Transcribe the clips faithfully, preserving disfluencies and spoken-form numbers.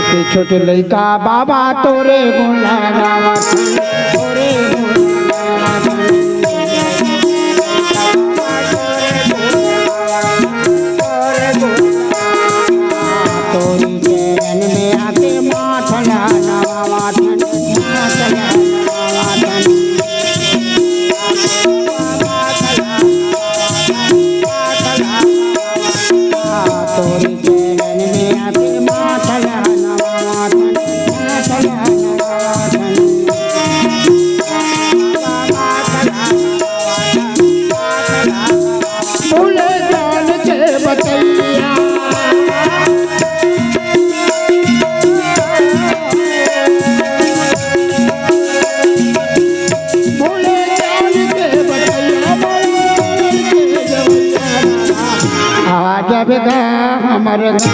छोटे छोटे लइका बाबा तोरे गुण गावत हन, तोरे गुण गावत हन। तोरी चरण में आके माथ ला नवावत हन, माथ ला नवावत हन। तोरी चरण में आके माथ ला नवावत हन, माथ ला नवावत हन। भूले जान के बतैया। भूले जान के बतैया, भूले के जवैया। आ जब गा हमर गा।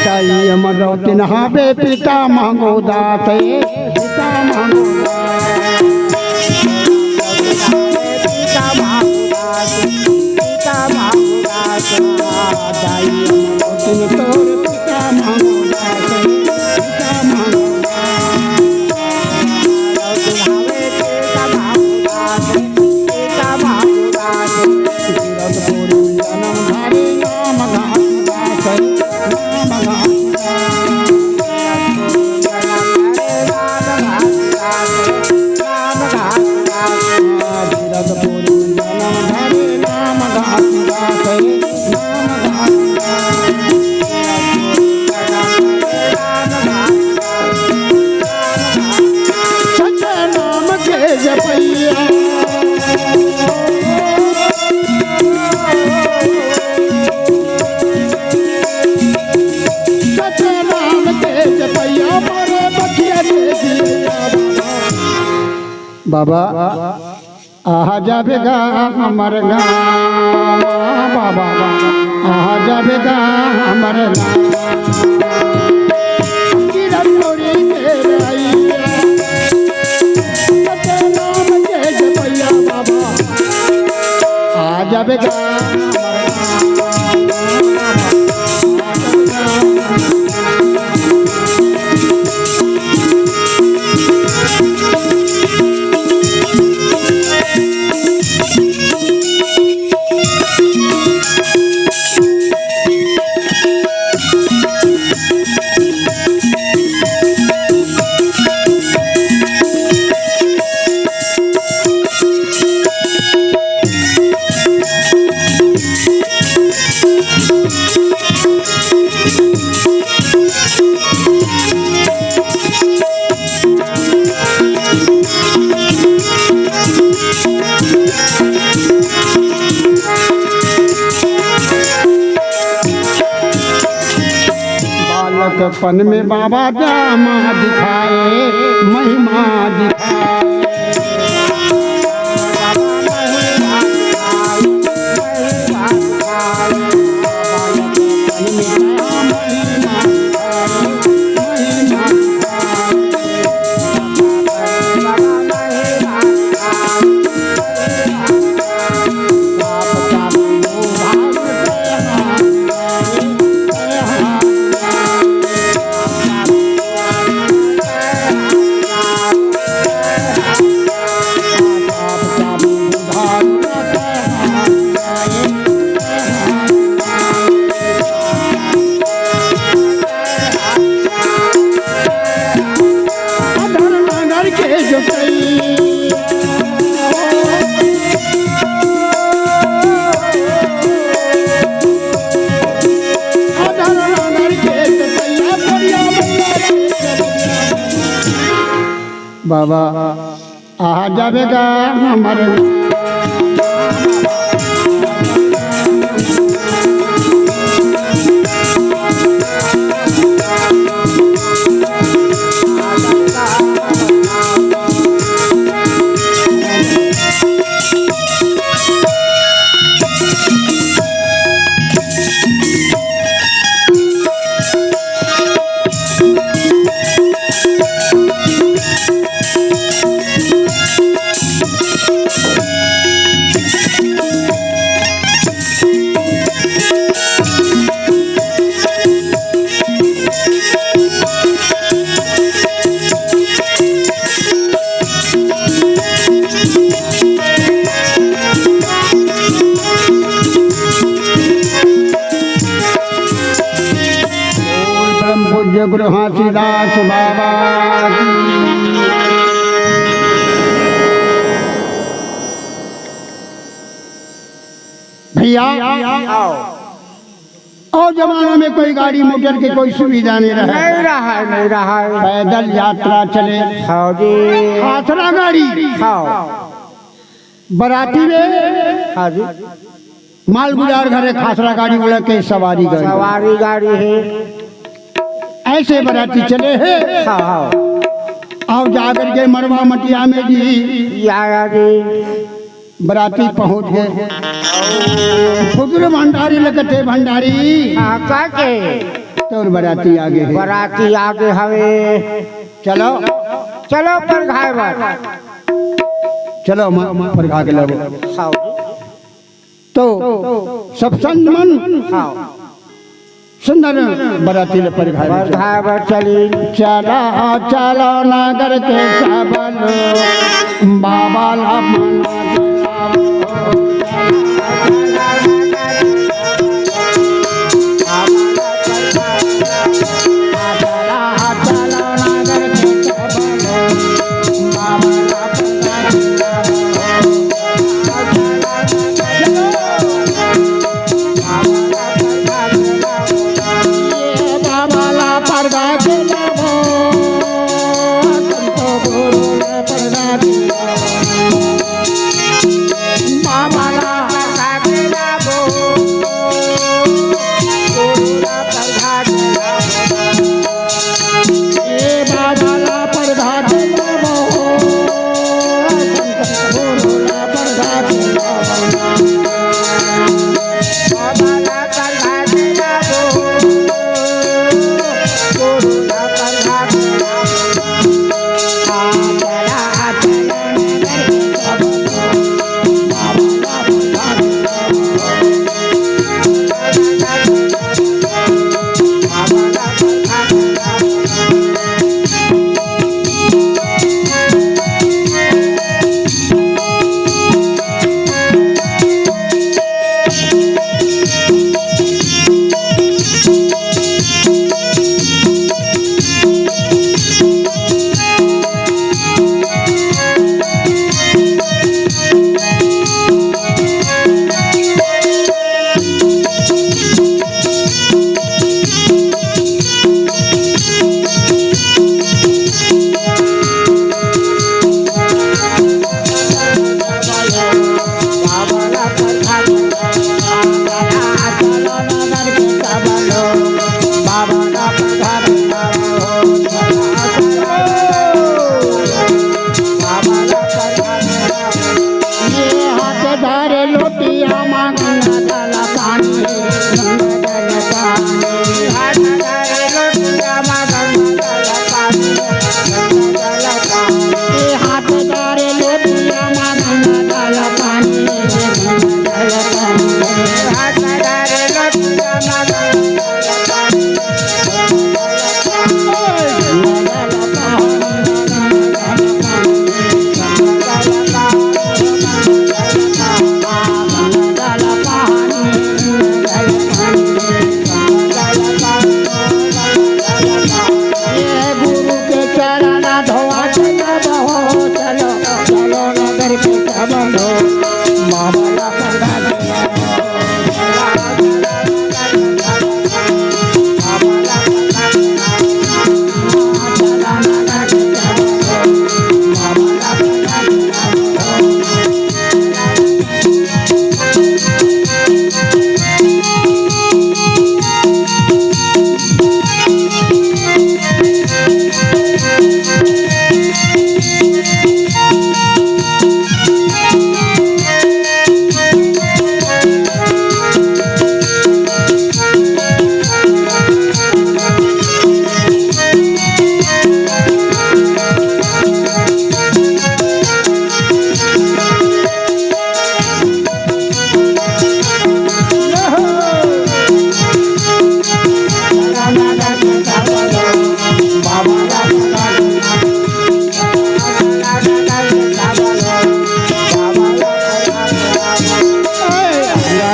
ताई अमर रौतिन हाबे पिता मांगो दाते, पिता मांगो दाते, पिता मांगो दाते, पिता मांगो दाते। ताई अमर रौतिन तोर पिता मांगो दाते, पिता मांगो दाते। सतनाम के जपैया। सतनाम के जपैया, मारे बखिया दे दिया। बाबा, आ जाबे गा हमर गाँव, बाबा, आ जाबे गा हमर गाँव। किरण तोरी के रैया, सतनाम के जपैया बाबा, आ जाबे गा हमर गाँव। बालकपन में बाबा जामा दिखाए, महिमा दिखाए। बाबा, आ जाबे गा हमर। परम पूज्य गुरु घासीदास बाबा की। भैया, आओ। और जमाना में कोई गाड़ी मोटर के कोई सुविधा नहीं रहा। नहीं रहा, नहीं रहा। पैदल यात्रा चले। हाँ जी। खासरा गाड़ी। हाँ। बराती में हाँ जी। माल गुजार घरे खासरा गाड़ी वाला के सवारी गाड़ी। सवारी गाड़ी है। ऐसे बराती चले हैं। हाँ, हाँ। और जाकर के मड़वा मटिया में जी। या, या जी। बराती पहुंच गए। खुदरे भंडारी लगते भंडारी। हाँ, का के? तोर बराती आगे है। बराती आगे हवे। चलो। चलो परघाए बर। चलो माँ, परघा के लाओ। हाँ। तो सब संत मन हाँ। सुंदर बराती ले परघाए बर परघाए बर चली। चला चलो नगर के सब लोग, बाबा ला मना के लाओ। चला चलो नगर के सब लोग, बाबा ला मना के लाओ।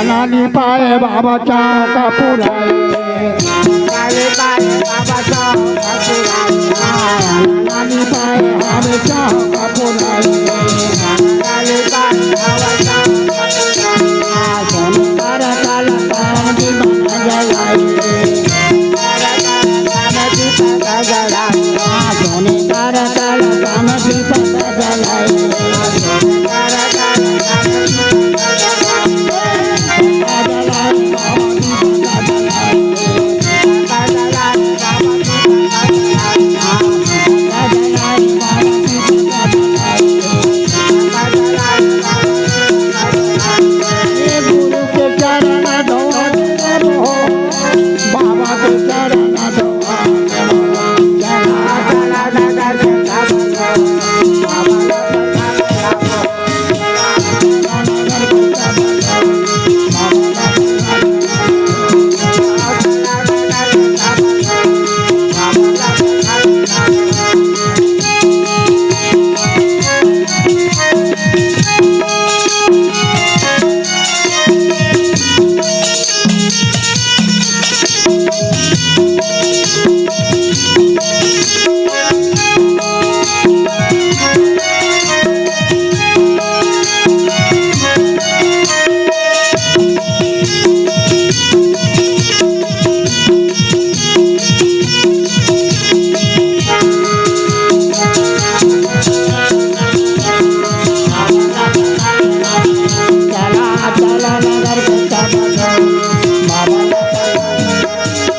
नानी पाए बाबा चौक पुराए। नानी पाए हम चौक पुराए।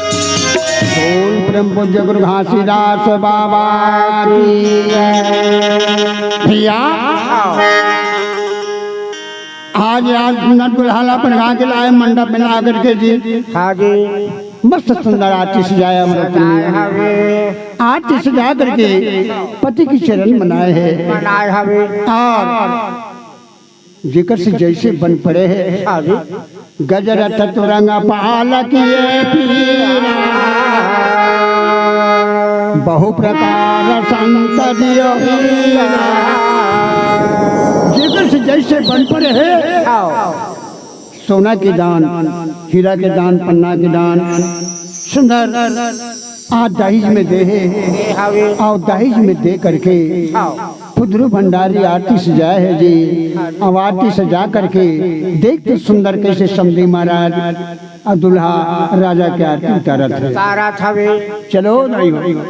बोल प्रेम पूज्य गुरु घासीदास बाबा की जय। भैया, आज, आज नट दुल्हा ला अपन गा के लाए मंडप में ला करके जी। हाँ जी। मस्त सुंदर आरती सजाया हम लोग ने। हवे। आरती सजा करके पति की चरण मनाए हैं। मनाए हवे। और जेकर से जैसे बन पड़े हैं। हाँ जी। गजरथ तुरंग पालक ये पीरा, बहु प्रकार संत दियो पीरा। जेकर से जैसे बन पड़े हैं। आओ। सोना के दान, हीरा के दान, पन्ना के दान, सुंदर आज दहेज में दे हे। दे हवे। अउ दहेज में दे करके हाँ। खुदरू भंडारी आरती सजाए हे जी। अउ आरती सजा करके देख तो सुंदर कैसे समधी महाराज अउ दूल्हा राजा के आरती उतारत हे। उतारत हवे। चलो दाई हो।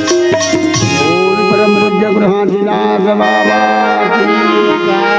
बोल परम पूज्य गुरु हाथीदास बाबा की जय।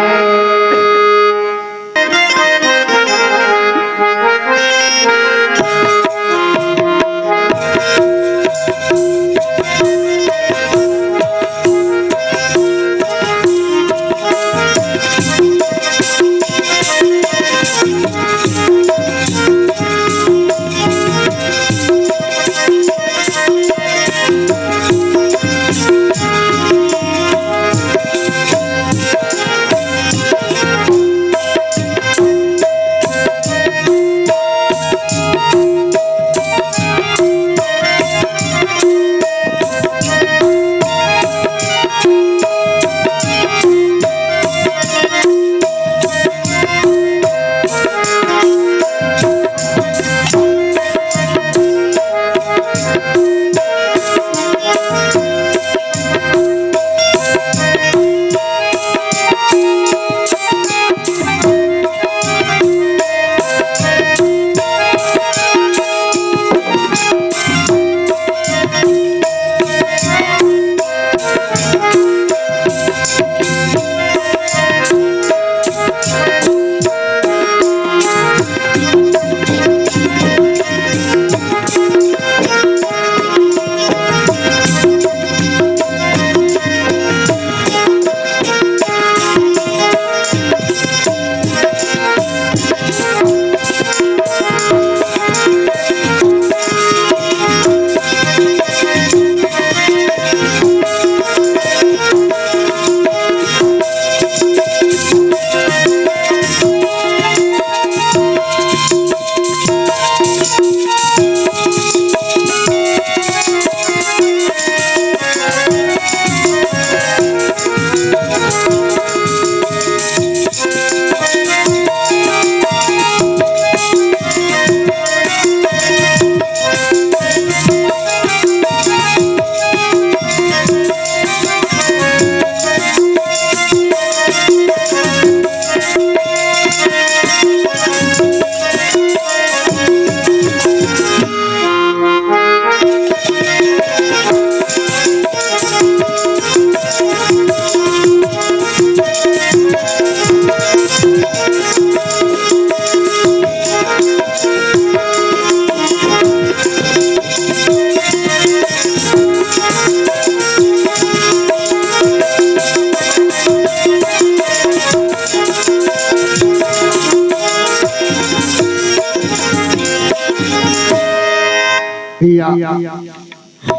या।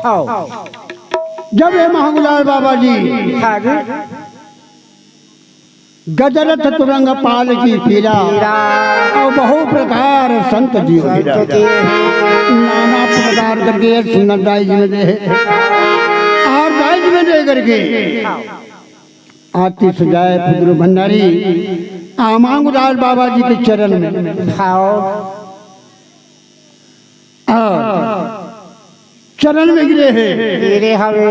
आओ। जब ये महागुलाल बाबा जी हाँ जी। गजरथ तुरंग पाल की पीरा पीरा। और बहु प्रकार संत जी संत पीरा। जी। नाना प्रकार करके सुनत दाई जी में दे और दाई जी में दे करके आती सजाए फुगरू भंडारी आमांगुलाल बाबा जी के चरण में खाओ। हाँ। चरण में गिरे हे। गिरे हवे।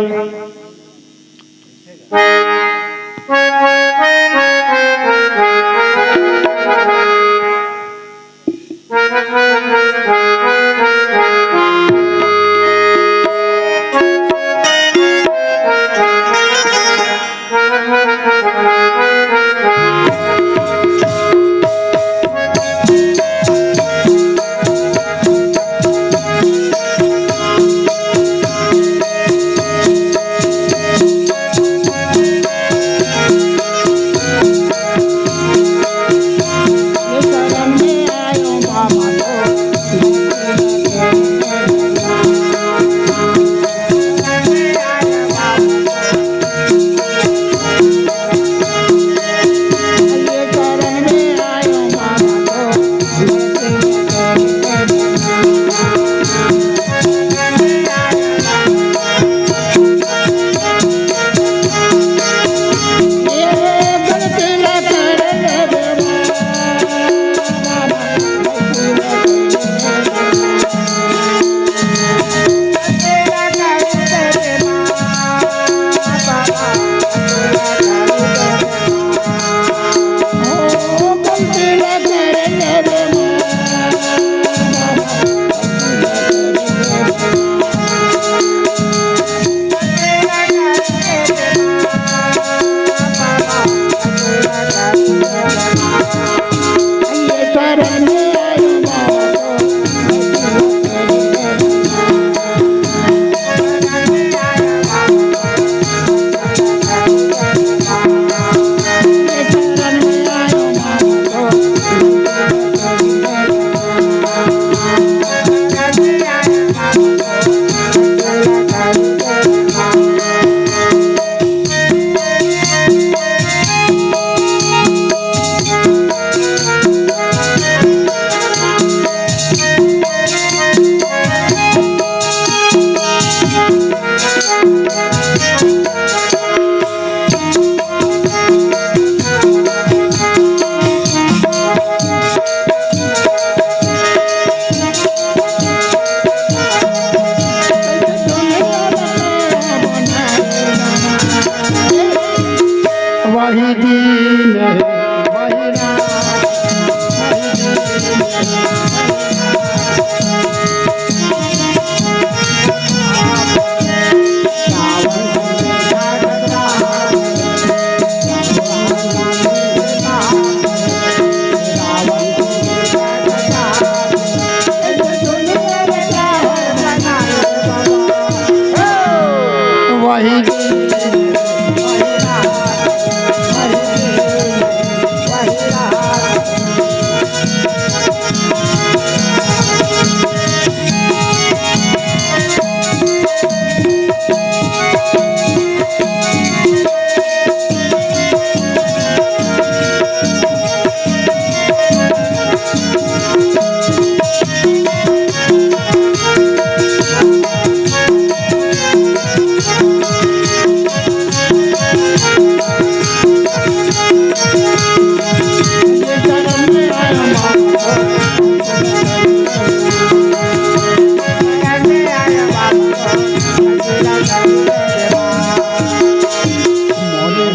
वही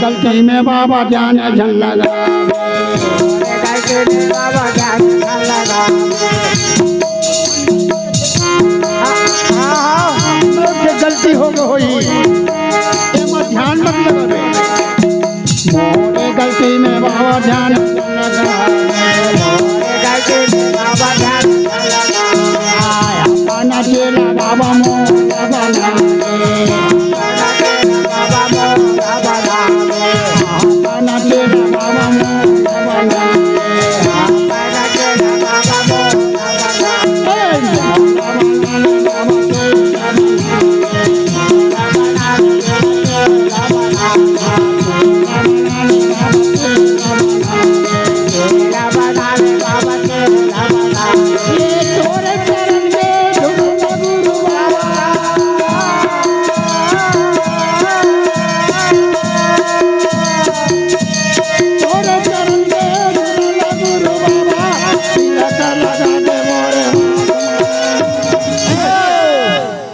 गलती में बाबा ध्यान झन लगा। हाँ, हाँ, हाँ, गलती हो गई होई। एमा ध्यान मत लगावे। मोरे गलती में बाबा ध्यान लगा। मोरे गलती में बाबा ध्यान लगा। अपना चेला बाबा मोर बना।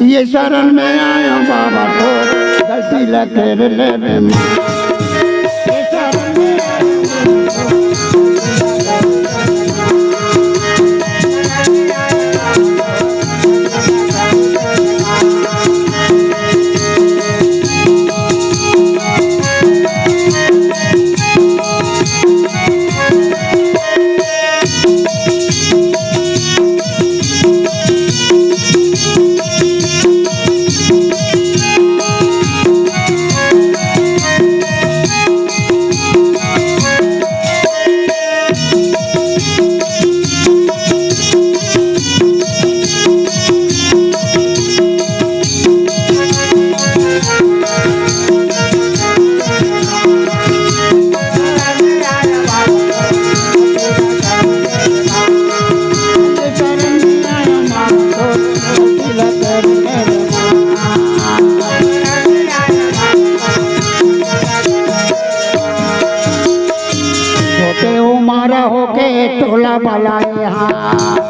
ये शरण में आया बाबा तो गलती ला कर लेवे माँ। छोटे उमर होके टोला बलाए हाँ।